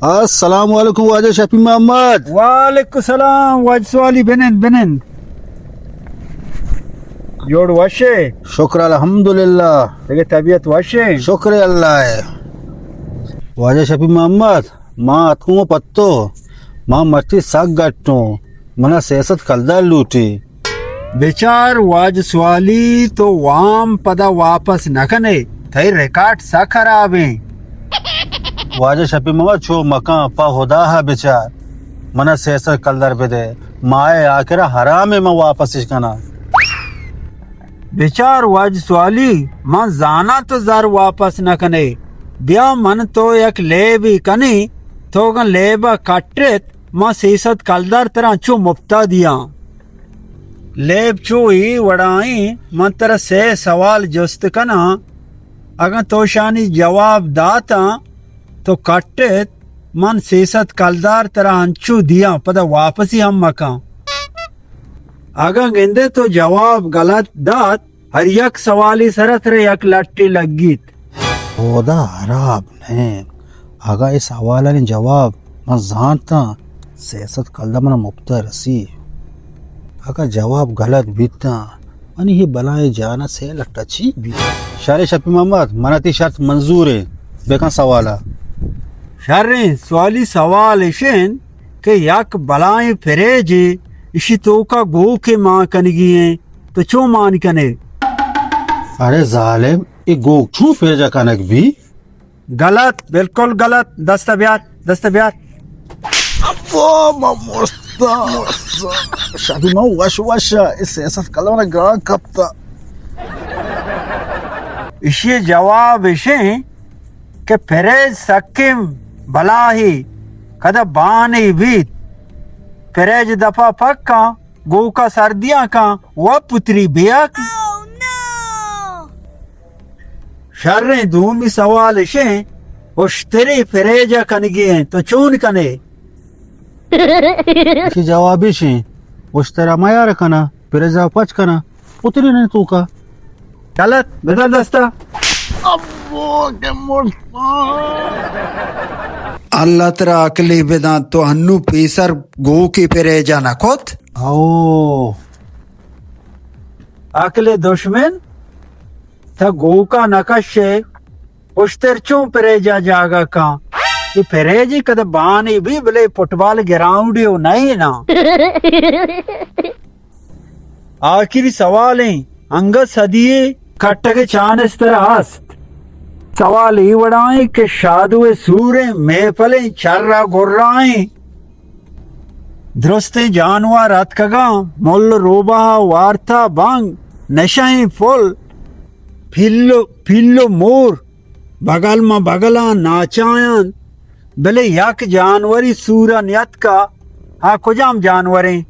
السلام علیکم واجہ شفیع محمد۔ وعلیکم السلام واجہ سوالی، بنند بنند۔ جوڑ وشے؟ شکر الحمدللہ۔ دگہ طبیعت وشے؟ شکر اللہ ہے۔ واجہ شفیع محمد، ما اتکوں پتو، ما مرچی سک گٹوں، منا سیاست کلدار لوٹی۔ بچار واجہ سوالی، تو وام پدا واپس نہ کنے، تئی ریکارڈ سک خراب ایں۔ واجہ شفیع محمد، چو مکان، پہ خدا ءَ بچار، منا سیاست کلدار بدے، ماہ آخر حرام ایں، من واپس اش کناں۔ بچار واجہ سوالی، من زاناں تو زر واپس نہ کنے، بیا من تو یک لیبے کنیں، تو اگاں لیب ءَ کٹت، من سیصد کلدار ترا انچو مپتا دیاں۔ لیب چو اے وڑا ایں، من ترا سئے سوال جست کناں، اگاں تو اشانی جواب داتاں تو کٹت، من سیصد کلدار ترا انچو دیاں، پدا واپسی ہم مکاں۔ اگاں گندے تو جواب غلط دات، ہر یک سوالی سرا ترا یک لٹے لگیت۔ خدا حراب نہ انت۔ اگاں اے سوالانی جواب من زانتاں، سئے سد کلدار منا مپتا رسی۔ اگاں جواب غلط بیتاں، منی اے بلائیں جانا سئے لٹا چی بیت؟ شریں شفیع محمد، منا تئی شرط منظور انت، بکن سوالا۔ شریں، سوالی سوال اش انت کہ یک بلائیں فریجے، اشی توکا گوکے مان کنگی انت، تو چون مان کنے؟ ارے ظالم، اے گوک چون فریجا کنگ بی؟ غلط، بالکل غلط۔ دست بیار، دست بیار۔ ابا، ما مرتا، مرتا۔ شفیع، ما وش وش، اے سئے سد کلدار منا گران کپتا۔ اشی جواب اش انت کہ فریج سکیں بلاہے، کدہ بانے بیت، فریج دپا پکاں، گوکا سردیاں کاں و پتری بیاک۔ شریں، دومی سوال اش انت، اشتری فریجا کنگی انت، تو چون کنے؟ اشی جواب اش انت، اشترا میار کناں، فریجا پچ کناں، اتری نہ توکا۔ غلط، بدر دستا۔ ابو کے مرتا۔ اللہ ترا عقلی بدان، تو ہنو پیسر گوکے فریجا نہ کت؟ او۔ عقل دشمن، تا گوکا نہ کشے، اشتر چون فریجا جاگہ کاں؟ اے فریجی کدہ بانے بی، بلے فٹبال گراؤنڈے و نئے نا۔ آخری سوال انت، انگت صدی ءِ کٹگ ءِ چانس ترا است؟ سوال اے وڑا انت کہ شادو ءِ سوریں محفلیں چر ءَ گرائیں درستیں جانور اتکگاں، مل روباہ ءَ وارتا بنگ، نشہیں پل، پیل، پیل و مور، بگل ماں بگلاں ناچایاں، بلے یک جانوری سورا نیتکا، آ کجام جانوریں؟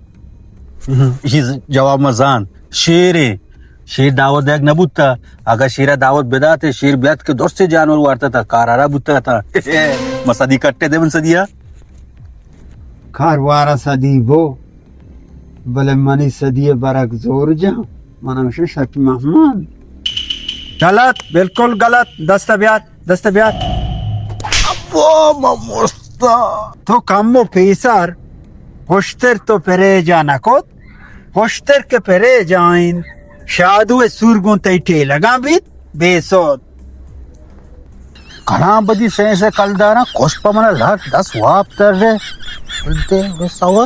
ایشی جواب ما زان، شیریں۔ شیر دعوت دیگ نہ بوتا، اگاں شیرا دعوت بداتے، شیر بیات کہ درستے جانور وارتا تا، کارارا بوتا تا۔ ما صدی کٹے دے من صدیا۔ کاروارا صدی بو، بلے منی صدی برگ زور جان۔ من ہمیشہ شفیع محمد۔ غلط، بالکل غلط۔ دست بیار، دست بیار۔ ابا، ما مرتا۔ تو کمو پیسر ہشتر تو پریجا نہ کت، ہشتر کہ پریجا انت، شادو ءِ سور گوں تئی ٹیلگاں بیت، بے سود۔ کلام بدی سئیں سئیں کلداراں کش پہ منا لٹ دست واب تر رے۔ دے بے سوا۔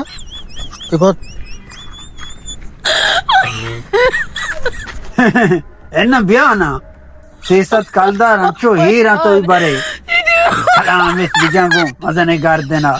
تے بعد۔ انا بیا نا۔ سئے سد کلدار انچو ہیراں تو برے۔ کلام اس بجنگو مزنے گردنا۔